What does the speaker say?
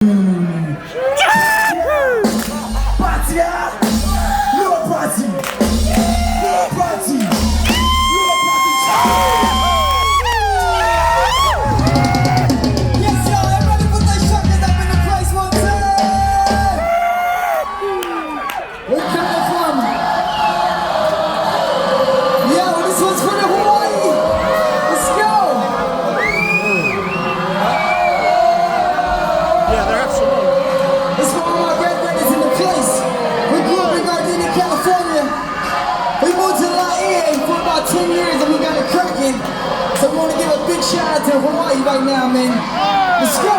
Party, ah! No party! No party! No party! Yes, y'all. Everybody put their shotguns up in the place one time. We're coming from. Yo, this one's for the Hawaii. Let's go. Yeah, they're absolutely. It's for all my red brothers in the place. We grew up in Gardena, California. We moved to Laie for about 10 years and we got it cracking. So we want to give a big shout out to Hawaii right now, man. Let's go.